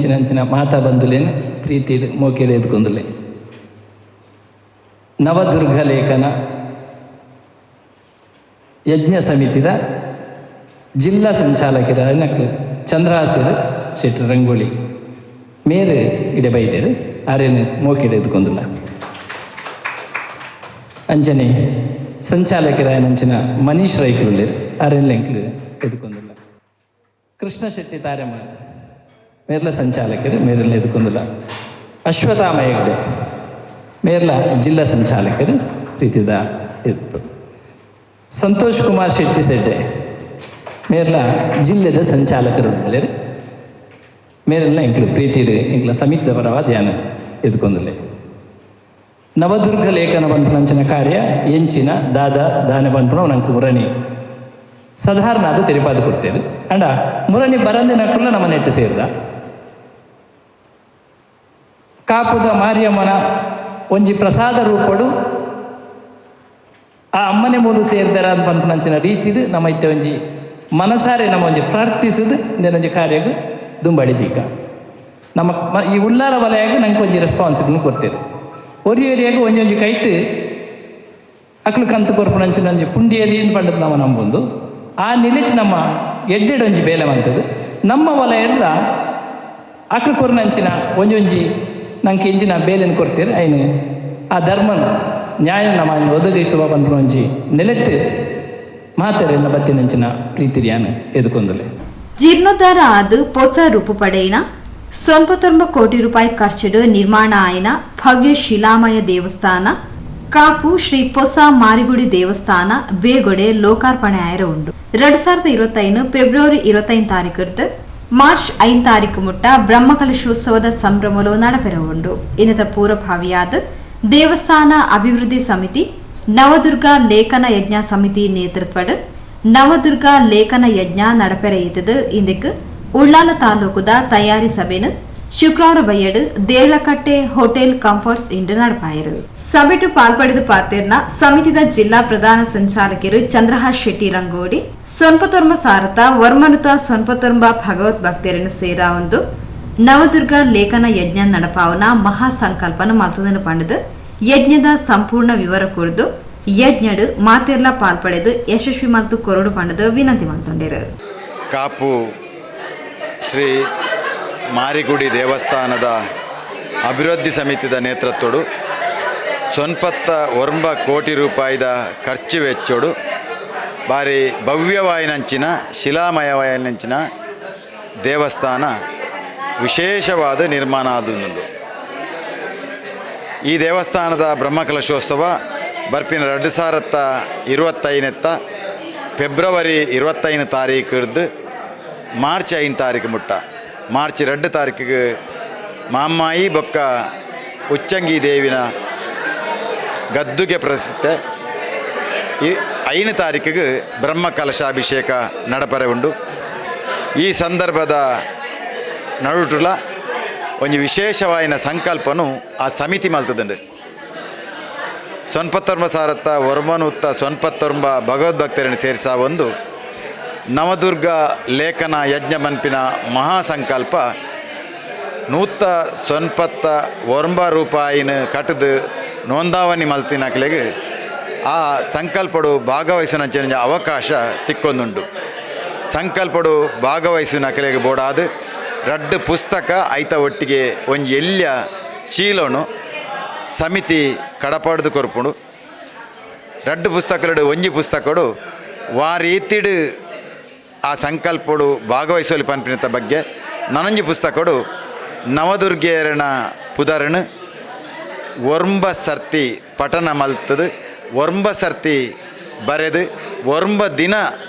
ಇಂಚಿನಂಚಿನ ಮಾತಾ ಬಂಧುಲೇನು ಪ್ರೀತಿ ಮೋಕೆಡ್ ಎದ್ಕೊಂದುಲ್ಲೆ. ನವದುರ್ಗ ಲೇಖನ ಯಜ್ಞ ಸಮಿತಿದ ಜಿಲ್ಲಾ ಸಂಚಾಲಕರ ಚಂದ್ರಹಾಸರು ಶೆಟ್ರು ರಂಗೋಲಿ ಮೇರು ಇಡೆ ಬೈದೇರು, ಆರೇನು ಮೋಕೆಡ್ ಎದ್ಕೊಂದುಲ್ಲ. ಅಂಚನೆ ಸಂಚಾಲಕರಾಯನಂಚಿನ ಮನೀಶ್ ರೈಕುಲ್ಲೇರು, ಆರೇನು ಲೆಂಕ್ಲು ಎದ್ಕೊಂದುಲ್ಲ. ಕೃಷ್ಣ ಶೆಟ್ಟಿ ತಾರೆಮಾರ್ ಮೇರ್ಲ ಸಂಚಾಲಕರು, ಮೇರೆಲ್ಲ ಎದ್ಕೊಂದುಲ್ಲ. ಅಶ್ವತ್ಥಾಮ ಹೆಗ್ಡೆ ಮೇರ್ಲ ಜಿಲ್ಲಾ ಸಂಚಾಲಕರು, ಪ್ರೀತಿದ ಎದ್ಪು. ಸಂತೋಷ್ ಕುಮಾರ್ ಶೆಟ್ಟಿ ಸೆಡ್ಡೆ ಮೇರ್ಲ ಜಿಲ್ಲೆದ ಸಂಚಾಲಕರು ಉಲ್ಲೆರ್. ಮೇರೆಲ್ಲ ಎಂಕ್ಲು ಪ್ರೀತಿಡ್ ಎಂಕ್ಲ ಸಮಿತಿ ಪರವಾದ್ ಯಾನ್ ಎದ್ಕೊಂದುಲ್ಲೆ. ನವದುರ್ಗ ಲೇಖನ ಪನ್ಪುನಂಚಿನ ಕಾರ್ಯ ಎಂಚಿನ, ದಾದ ದಾನೆ ಪನ್ಪುನ ನಂಕ್ ಮುರಣಿ ಸಾಧಾರಣ ಅದು ತೆರಿಪಾದ ಕೊಡ್ತೇವೆ. ಅಂಡ ಮುರಣಿ ಬರಂದಿನಕುಲ್ಲ ನಮ್ಮ ನೆಟ್ಟು ಸೇರ್ದ. ಕಾಪುದ ಮಾರಿಯಮ್ಮನ ಒಂಜಿ ಪ್ರಸಾದ ರೂಪಡು ಆ ಅಮ್ಮನೆ ಮೂಲು ಸೇರ್ದರ ಪನ್ಪುನಂಚಿನ ರೀತಿಡ್ ನಮ್ಮ ಇತ್ತೆ ಒಂಜಿ ಮನಸಾರೆ ನಮ್ಮ ಒಂಜಿ ಪ್ರಾರ್ಥಿಸುದು ಇಂದೆನೊಂಜಿ ಕಾರ್ಯಗ್ ದುಂಬಡಿ ದೀಕ. ನಮ್ಮ ಈ ಉಳ್ಳಾಲ ವಲಯಗ್ ನಂಗೆ ಒಂಜಿ ರೆಸ್ಪಾನ್ಸಿಬಲ್ ಕೊಡ್ತೇವೆ. ಒರಿ ಏರಿಯಾಗ ಒಂಜೊಂಜಿ ಕೈಟ್ ಅಕ್ಲು ಕಂತು ಕೊರ್ಪುನಂಚಿನ ಒಂಜಿ ಪುಂಡಿಯಲಿ ಪಂಡದ್ ನಮ್ಮ ನಂಬೊಂದು ಆ ನಿಲೆಟ್ ನಮ್ಮ ಎಡ್ಡೆಡ್ ಒಂಜಿ ಬೇಲೆ ಮಂತದು. ನಮ್ಮ ವಲಯಡ್ಲ ಅಕ್ಲು ಕೊರ್ನಂಚಿನ ಒಂಜೊಂಜಿ ನಂಗೆ ಎಂಚಿನ ಬೇಲೆನ್ ಕೊರ್ತೀರಿ, ಐನು ಆ ಧರ್ಮನ ನ್ಯಾಯ ನಮ್ಮ ಒದಗಿಸುವ ಪನ್ಪುನ ಒಂಜಿ ನೆಲೆಟ್ ಮಾತೆರೆಲ್ಲ ಬತ್ತಿನಂಚಿನ ಪ್ರೀತಿರ್ಯಾನ್ ಎದುಕೊಂದುಲೆ. ಜೀರ್ಣೋದ್ಧಾರ ಆದ್ ಪೊಸ ರೂಪು ಪಡೆಯಿನ, 99 ಕೋಟಿ ರೂಪಾಯಿ ಖರ್ಚಿಡ್ ನಿರ್ಮಾಣ ಆಯಿನ ಭವ್ಯ ಶಿಲಾಮಯ ದೇವಸ್ಥಾನ ಕಾಪು ಶ್ರೀ ಪೊಸ ಮಾರಿಗುಡಿ ದೇವಸ್ಥಾನ ಬೇಗೊಡೆ ಲೋಕಾರ್ಪಣೆ ಆಯರ ಉಂಡು. 2025 ಫೆಬ್ರವರಿ 25 ತಾರೀಕು ಮಾರ್ಚ್ 5 ತಾರೀಕು ಮುಟ್ಟ ಬ್ರಹ್ಮಕಲಶೋತ್ಸವದ ಸಂಭ್ರಮಲು ನಡಪೆರ ಉಂಡು. ಇನ್ನತ ಪೂರ್ವಭಾವಿಯಾದ ದೇವಸ್ಥಾನ ಅಭಿವೃದ್ಧಿ ಸಮಿತಿ, ನವದುರ್ಗ ಲೇಖನ ಯಜ್ಞ ಸಮಿತಿ ನೇತೃತ್ವಡ್ ನವದುರ್ಗ ಲೇಖನ ಯಜ್ಞ ನಡಪೆರ ಇತ್ತದು. ಇಂದಕ್ಕೆ ಉಳ್ಳಾಲ ತಾಲೂಕುದ ತಯಾರಿ ಸಭೆನು ಶುಕ್ರವಾರ ಬಯ್ಯಡು ದೇರ್ಲಕಟ್ಟೆ ಹೋಟೆಲ್ ಕಂಫರ್ಟ್ಸ್ ಇಂಡು ನಡಪಾಯರು. ಸಭೆಟು ಪಾಲ್ಪಡೆದು ಪಾತೇರ್ನ ಸಮಿತಿದ ಜಿಲ್ಲಾ ಪ್ರಧಾನ ಸಂಚಾಲಕರು ಚಂದ್ರಹಾಸ್ ಶೆಟ್ಟಿ ರಂಗೋಡಿ, ಸೊನ್ಪತೊರ್ಮ ಸಾರತ ವರ್ಮನುತ ಸೊನ್ಪತೊರ್ಂಬ ಭಗವತ್ ಭಕ್ತರನ್ನು ಸೇರಾ ಒಂದು ನವದುರ್ಗ ಲೇಖನ ಯಜ್ಞ ನಡಪಾವನ ಮಹಾಸಂಕಲ್ಪನ ಮಲ್ತದನು ಪಂಡದು, ಯಜ್ಞದ ಸಂಪೂರ್ಣ ವಿವರ ಕೊರ್ದು, ಯಜ್ಞಡು ಮಾತೆರ್ಲ ಪಾಲ್ಪಡೆದು ಯಶಸ್ವಿ ಮಲ್ತು ಕೊರಡು ಪಂಡದು ವಿನಂತಿ ಮಲ್ತೊಂಡಿರು. ಕಾಪು ಶ್ರೀ ಮಾರಿಗುಡಿ ದೇವಸ್ಥಾನದ ಅಭಿವೃದ್ಧಿ ಸಮಿತಿದ ನೇತೃತ್ವಡು 99 ಕೋಟಿ ರೂಪಾಯಿದ ಖರ್ಚು ವೆಚ್ಚೋಡು ಬಾರಿ ಭವ್ಯವಾಯಿನಂಚಿನ, ಶಿಲಾಮಯವಾಯಿನಂಚಿನ ದೇವಸ್ಥಾನ ವಿಶೇಷವಾದ ನಿರ್ಮಾಣ ಆದುಂಡು. ಈ ದೇವಸ್ಥಾನದ ಬ್ರಹ್ಮಕಲಶೋತ್ಸವ ಬರ್ಪಿನ 2025ನೆತ್ತ ಫೆಬ್ರವರಿ 25 ತಾರೀಕಿಡ್ದು ಮಾರ್ಚ್ 5 ತಾರೀಕು ಮುಟ್ಟ. ಮಾರ್ಚ್ 2 ತಾರೀಕಿಗೆ ಮಾಮ್ಮಾಯಿ ಬೊಕ್ಕ ಉಚ್ಚಂಗಿ ದೇವಿನ ಗದ್ದುಗೆ ಪ್ರಸಿದ್ಧ. ಈ 5 ತಾರೀಕಿಗೆ ಬ್ರಹ್ಮ ಕಲಶಾಭಿಷೇಕ ನಡಪರೆ ಉಂಡು. ಈ ಸಂದರ್ಭದ ನಡುಟುಲ ಒಂಜಿ ವಿಶೇಷವಾಯಿನ ಸಂಕಲ್ಪನು ಆ ಸಮಿತಿ ಮಲ್ತದಂಡು. ಸೊನ್ಪತ್ತೊರ್ಂಬ ಸಾರತ್ತ ವರ್ಮನುತ್ತ ಸೊನ್ಪತ್ತೊರ್ಂಬ ಭಗವದ್ಭಕ್ತರನ್ನು ಸೇರಿಸ ಒಂದು ನವದುರ್ಗ ಲೇಖನ ಯಜ್ಞ ಮನ್ಪಿನ ಮಹಾಸಂಕಲ್ಪ. 199 ರೂಪಾಯಿನ ಕಟ್ಟದು ನೋಂದಾವಣಿ ಮಲ್ತಿನಕ್ಲೆಗ್ ಆ ಸಂಕಲ್ಪಡು ಭಾಗವಹಿಸುವ ಅವಕಾಶ ತಿಕ್ಕೊಂದುಂಡು. ಸಂಕಲ್ಪಡು ಭಾಗವಹಿಸುವ ಬೋಡಾದ್ ರಡ್ಡು ಪುಸ್ತಕ, ಐತ ಒಟ್ಟಿಗೆ ಒಂಜಿ ಎಲ್ಯ ಚೀಲನು ಸಮಿತಿ ಕಡಪಾಡ್ದು ಕೊರ್ಪುಂಡು. ರಡ್ಡು ಪುಸ್ತಕಗಳು, ಒಂಜಿ ಪುಸ್ತಕಡು ವಾ ರೀತಿಡ್ ಆ ಸಂಕಲ್ಪಡು ಭಾಗವಹಿಸುವಲ್ಲಿ ಪನ್ಪಿನತ ಬಗ್ಗೆ, ನನೊಂಜಿ ಪುಸ್ತಕಡು ನವದುರ್ಗೆಯರನ ಪುದರ್ನ್ ಒರ್ಂಬ ಸರ್ತಿ ಪಠನ ಮಲ್ತದು, ಒರ್ಂಬ ಸರ್ತಿ ಬರೆದು, ಒರ್ಂಬ ದಿನ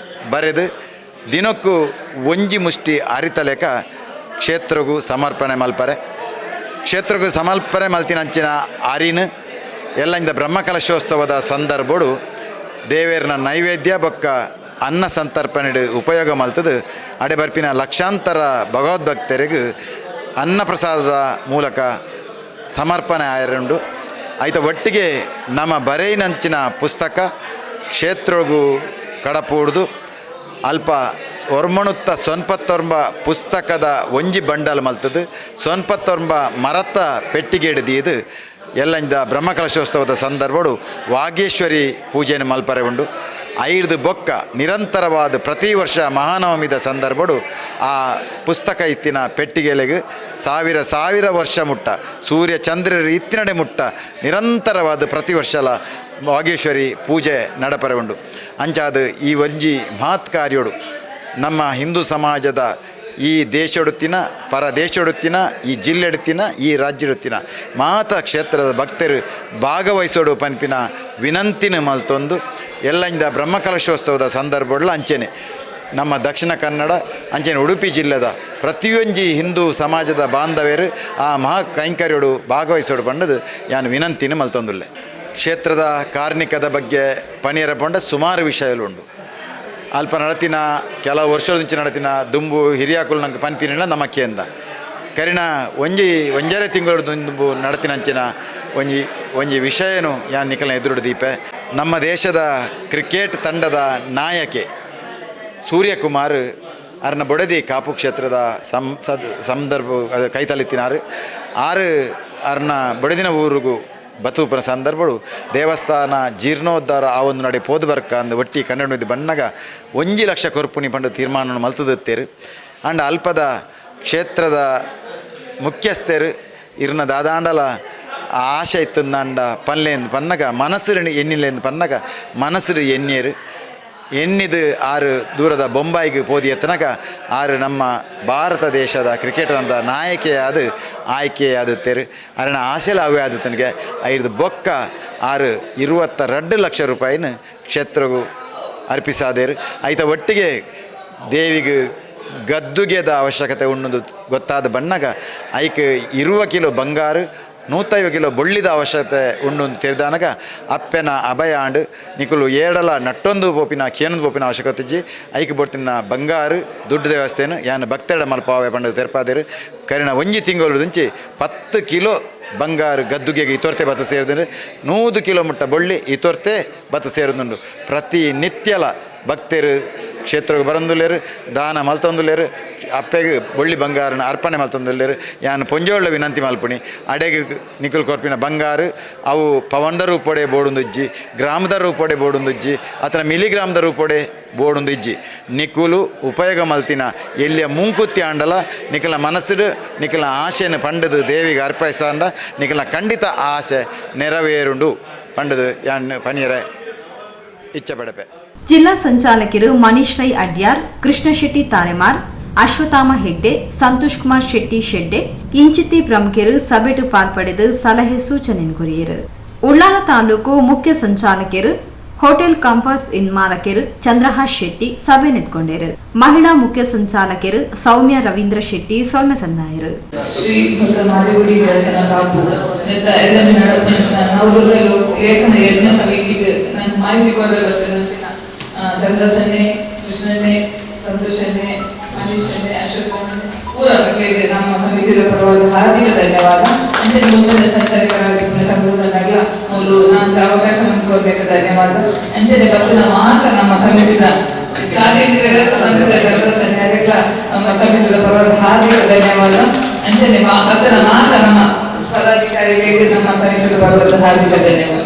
ಬರೆದು, ದಿನಕ್ಕೂ ಒಂಜಿ ಮುಷ್ಟಿ ಅರಿತಲೆಕ ಕ್ಷೇತ್ರಗೂ ಸಮರ್ಪಣೆ ಮಲ್ಪರೆ. ಕ್ಷೇತ್ರಗೂ ಸಮರ್ಪಣೆ ಮಲ್ತಿನಂಚಿನ ಅರಿನ ಎಲ್ಲ ಇಂದ ಬ್ರಹ್ಮಕಲಶೋತ್ಸವದ ಸಂದರ್ಭಡು ದೇವೇರ್ನ ನೈವೇದ್ಯ ಬೊಕ್ಕ ಅನ್ನ ಸಂತರ್ಪಣೆ ಉಪಯೋಗ ಮಲ್ತದು, ಅಡೆ ಬರ್ಪಿನ ಲಕ್ಷಾಂತರ ಭಗವದ್ಭಕ್ತರಿಗೆ ಅನ್ನ ಪ್ರಸಾದದ ಮೂಲಕ ಸಮರ್ಪಣೆ ಆಯರುಂಡು. ಐತ ಒಟ್ಟಿಗೆ ನಮ್ಮ ಬರೆಯಿನಂಚಿನ ಪುಸ್ತಕ ಕ್ಷೇತ್ರಗೂ ಕಡಪೂಡ್ದು. ಅಲ್ಪ ಒರ್ಮಣುತ್ತ ಸೊನ್ಪತ್ತೊರ್ಂಬ ಪುಸ್ತಕದ ಒಂಜಿ ಬಂಡಲ್ ಮಲ್ತದು ಸೊನ್ಪತ್ತೊರ್ಂಬ ಮರತ್ತ ಪೆಟ್ಟಿಗೆಡ್ ದೀದು ಎಲ್ಲಂದ ಬ್ರಹ್ಮಕಲಶೋತ್ಸವದ ಸಂದರ್ಭಡು ವಾಗೇಶ್ವರಿ ಪೂಜೆಯನ್ನು ಮಲ್ಪರೆ ಉಂಡು. ಐರ್ದು ಬೊಕ್ಕ ನಿರಂತರವಾದ ಪ್ರತಿ ವರ್ಷ ಮಹಾನವಮಿದ ಸಂದರ್ಭಡು ಆ ಪುಸ್ತಕ ಇತ್ತಿನ ಪೆಟ್ಟಿಗೆಲೆಗ್ ಸಾವಿರ ಸಾವಿರ ವರ್ಷ ಮುಟ್ಟ ಸೂರ್ಯ ಚಂದ್ರರು ಇತ್ತಿನಡೆ ಮುಟ್ಟ ನಿರಂತರವಾದ ಪ್ರತಿ ವರ್ಷಲ ವಾಗೇಶ್ವರಿ ಪೂಜೆ ನಡಪರೆ ಉಂಡು. ಅಂಚಾದ ಈ ಒಂಜಿ ಮಹತ್ ಕಾರ್ಯೋಡು ನಮ್ಮ ಹಿಂದೂ ಸಮಾಜದ ಈ ದೇಶೊಡುತ್ತಿನ ಪರ ದೇಶೊಡುತ್ತಿನ ಈ ಜಿಲ್ಲೆಡುತ್ತಿನ ಈ ರಾಜ್ಯಡುತ್ತಿನ ಮಾತ ಕ್ಷೇತ್ರದ ಭಕ್ತರು ಭಾಗವಹಿಸೋಡು ಪನ್ಪಿನ ವಿನಂತಿನ ಮಲ್ತೊಂದು ಎಲ್ಲಂದ ಬ್ರಹ್ಮಕಲಶೋತ್ಸವದ ಸಂದರ್ಭಡ್ಲ ಅಂಚೆನೆ ನಮ್ಮ ದಕ್ಷಿಣ ಕನ್ನಡ ಅಂಚೆನೆ ಉಡುಪಿ ಜಿಲ್ಲೆದ ಪ್ರತಿಯೊಂಜಿ ಹಿಂದೂ ಸಮಾಜದ ಬಾಂಧವ್ಯರು ಆ ಮಹಾ ಕೈಂಕರ್ಯೋಡು ಭಾಗವಹಿಸೋಡು ಪಂಡದು ಯಾನು ವಿನಂತಿನ ಮಲ್ತೊಂದುಲ್ಲೆ. ಕ್ಷೇತ್ರದ ಕಾರ್ಣಿಕದ ಬಗ್ಗೆ ಪನಿಯರ ಪಂಡ ಸುಮಾರು ವಿಷಯಗಳು ಉಂಡು. ಅಲ್ಪ ನಡತಿನ ಕೆಲವು ವರ್ಷದ ನಡತಿನ ದುಂಬು ಹಿರಿಯಾಕುಲು ನಂಗೆ ಪನ್ಪಿನಿಲ್ಲ ನಮಕ್ಕೆಂದ ಕರಿಣ ಒಂಜಿ ಒಂಜರೆ ತಿಂಗಳು ದುಂಬು ನಡತಿನಂಚಿನ ಒಂಜಿ ಒಂಜಿ ವಿಷಯನು ಯಾನ್ ನಿಕಲ್ನ ಎದುರುಡು ದೀಪೆ. ನಮ್ಮ ದೇಶದ ಕ್ರಿಕೆಟ್ ತಂಡದ ನಾಯಕೆ ಸೂರ್ಯಕುಮಾರ್ ಅರ್ನ ಬೊಡದಿ ಕಾಪು ಕ್ಷೇತ್ರದ ಸಂಸದ್ ಸಂದರ್ಭ ಕೈತಲಿತ್ತಿನಾರು ಆರು ಅರ್ನ ಬೊಡದಿನ ಊರುಗು ಬತ್ತೂಪನ ಸಂದರ್ಭಡು ದೇವಸ್ಥಾನ ಜೀರ್ಣೋದ್ಧಾರ ಆ ಒಂದು ನಡೆ ಪೋದು ಬರ್ಕ ಅಂದ್ ಒಟ್ಟಿ ಕನ್ನಡ ಬಣ್ಣಗ 1 ಲಕ್ಷ ಕೊರ್ಪುನಿ ಪಂಡ ತೀರ್ಮಾನ ಮಲ್ತದಿತ್ತೇರು. ಅಂಡ್ ಅಲ್ಪದ ಕ್ಷೇತ್ರದ ಮುಖ್ಯಸ್ಥರು ಇರ್ನ ದಾದಾಂಡಲ ಆಶೆ ಇತ್ತಂದಾಂಡ ಪಲ್ಲೇಂದು ಪನ್ನಗ ಮನಸ್ಸು ಎಣ್ಣಿಲೇಂದು ಪನ್ನಗ ಮನಸ್ಸು ಎಣ್ಣಿಯರು ಎಣ್ಣಿದು ಆರು ದೂರದ ಬೊಂಬಾಯಿಗೆ ಪೋದಿ ಎತ್ತನಗ ಆರು ನಮ್ಮ ಭಾರತ ದೇಶದ ಕ್ರಿಕೆಟ್ ತಂಡದ ನಾಯಕಿಯಾದ ಆಯ್ಕೆಯಾದುತ್ತೇರು. ಅರಣ ಆಶೆಲ ಅವೇ ಆದತನಿಗೆ ಐದು ಬೊಕ್ಕ ಆರು 22 ಲಕ್ಷ ರೂಪಾಯಿನ ಕ್ಷೇತ್ರಗೂ ಅರ್ಪಿಸಾದೇರು. ಐತ ಒಟ್ಟಿಗೆ ದೇವಿಗೆ ಗದ್ದುಗೆದ ಅವಶ್ಯಕತೆ ಉಣ್ಣದು ಗೊತ್ತಾದ ಬಣ್ಣಗ ಐಕ್ 20 ಕಿಲೋ ಬಂಗಾರು 150 ಕಿಲೋ ಬೊಳ್ಳಿದ ಅವಶ್ಯಕತೆ ಉಂಡು ತೆರೆದಾನಗ ಅಪ್ಪೆನ ಅಭಯ ಆಂಡು ನಿಕುಲು ಏಡಲ ನಟ್ಟೊಂದು ಪೋಪಿನ ಕೇನೊಂದು ಪೋಪಿನ ಅವಶ್ಯಕತೆ ಇಜ್ಜಿ ಐಕ್ ಬೊಡ್ತಿನ ಬಂಗಾರು ದುಡ್ಡು ದೇವಸ್ಥಾನ ಯಾನ್ ಭಕ್ತಡ ಮಲ್ಪಾವೆ ಪಂಡ ತೆರಪಾದೇರು. ಕರಿನ ಒಂಜಿ ತಿಂಗಳು ದುಂಚಿ 10 ಕಿಲೋ ಬಂಗಾರು ಗದ್ದುಗೆಗೆ ಇತೊರ್ತೆ ಬತ್ತ ಸೇರಿದ್ರೆ 100 ಕಿಲೋ ಮುಟ್ಟ ಬೊಳ್ಳಿ ಇತೊರ್ತೆ ಬತ್ತ ಸೇರಿದುಂಡು. ಪ್ರತಿ ನಿತ್ಯಲ ಭಕ್ತರು ಕ್ಷೇತ್ರಕ್ಕೆ ಬರಂದುಲ್ಲೇರು ದಾನ ಮಲ್ತೊಂದುಲ್ಲೇರು ಅಪ್ಪೆಗೆ ಬೊಳ್ಳಿ ಬಂಗಾರನ ಅರ್ಪಣೆ ಮಲ್ತೊಂದುಲ್ಲೇರು. ಯಾನ್ ಪೊಂಜೋಳ್ಳ ವಿನಂತಿ ಮಲ್ಪುಣಿ ಅಡೆಗೆ ನಿಕುಲ್ ಕೊರ್ಪಿನ ಬಂಗಾರು ಅವು ಪವಂಡ ರೂಪೊಡೆ ಬೋಡುಂದುಜ್ಜಿ ಗ್ರಾಮದ ರೂಪೊಡೆ ಬೋಡುಂದುಜ್ಜಿ ಅತನ ಮಿಲಿಗ್ರಾಮದ ರೂಪೊಡೆ ಬೋಡುಂದುಜ್ಜಿ ನಿಕುಲು ಉಪಯೋಗ ಮಲ್ತಿನ ಎಲ್ಲಿಯ ಮೂಂಕುತ್ತಿ ಆಂಡಲ ನಿಕಲ ಮನಸ್ಸುಡು ನಿಕಲ ಆಶೆಯನ್ನು ಪಂಡದು ದೇವಿಗೆ ಅರ್ಪಿಸಾಂಡ ನಿಕಲ ಖಂಡಿತ ಆಸೆ ನೆರವೇರುಂಡು ಪಂಡದು ಯಾನ್ ಪನಿಯರೆ ಇಚ್ಛೆ ಪಡಪೆ. ಜಿಲ್ಲಾ ಸಂಚಾಲಕರು ಮನೀಶ್ ರೈ ಅಡ್ಯಾರ್, ಕೃಷ್ಣ ಶೆಟ್ಟಿ ತಾರೆಮಾರ್, ಅಶ್ವತ್ಥಾಮ ಹೆಗ್ಡೆ, ಸಂತೋಷ್ ಕುಮಾರ್ ಶೆಟ್ಟಿ ಶೆಡ್ಡೆ ಇಂಚಿತ್ತಿ ಪ್ರಮುಖರು ಸಭೆಟು ಪಾಲ್ಪಡೆದು ಸಲಹೆ ಸೂಚನೆ ಕೊರಿಯರು. ಉಳ್ಳಾಲ ತಾಲೂಕು ಮುಖ್ಯ ಸಂಚಾಲಕರು ಹೋಟೆಲ್ ಕಂಫರ್ಟ್ಸ್ ಇನ್ ಮಾಲಕರು ಚಂದ್ರಹಾಸ್ ಶೆಟ್ಟಿ ಸಭೆ ನಿಂತ್ಕೊಂಡರು. ಮಹಿಳಾ ಮುಖ್ಯ ಸಂಚಾಲಕರು ಸೌಮ್ಯ ರವೀಂದ್ರ ಶೆಟ್ಟಿ ಸೌಮ್ಯ ಸಂದಾಯರು. ಶ್ರೀ ಹೊಸ ಮಾರಿಗುಡಿ ದೇವಸ್ಥಾನ ಕಾಪು ನೆತ್ತ ಎಲ್ಲಂಚಿನ ನಡಪುನಂಚಿನ ನವದುರ್ಗ ಲೇಖನ ಯಜ್ಞ ಸಮಿತಿಗೆ ನಂಗೆ ಮಾಹಿತಿ ಕೊಡಲು ಚಂದ್ರಸನ್ನೆ, ಕೃಷ್ಣನ್ನೇ, ಸಂತೋಷನ್ನೇ, ಮನೀಶನ್ನೇ, ಅಶೋಕನ್ನೇ ಪೂರ ಮಕ್ಕಳಿಗೆ ನಮ್ಮ ಸಮಿತಿಯ ಪರವಾಗಿ ಹಾರ್ದಿಕ ಧನ್ಯವಾದ. ಅಂಚನೆ ಮುಂದಿನ ಸಂಚಾಲಕರಾಗಿ ಪುನಃ ಚಂದ್ರಸನ್ನಾಗ್ಲ ಮೂಲು ನಾಲ್ಕು ಅವಕಾಶ ಕೊಡಬೇಕು ಧನ್ಯವಾದ. ಅಂಚನೆ ಬತ್ತಿನ ಮಾತ್ರ ನಮ್ಮ ಸಮಿತಿನ ಶಾಂತಿ ದೇವಸ್ಥಾನದ ಚಂದ್ರಸನ್ನೆ ನಮ್ಮ ಸಮಿತಿಯ ಪರವಾಗಿ ಹಾರ್ದಿಕ ಧನ್ಯವಾದ. ಅಂಚನೆ ಬತ್ತಿನ ಮಾತ್ರ ನಮ್ಮ ಪದಾಧಿಕಾರಿಗಳಿಗೆ ನಮ್ಮ ಸಮಿತಿಯ ಪರವಾಗಿ ಹಾರ್ದಿಕ ಧನ್ಯವಾದ.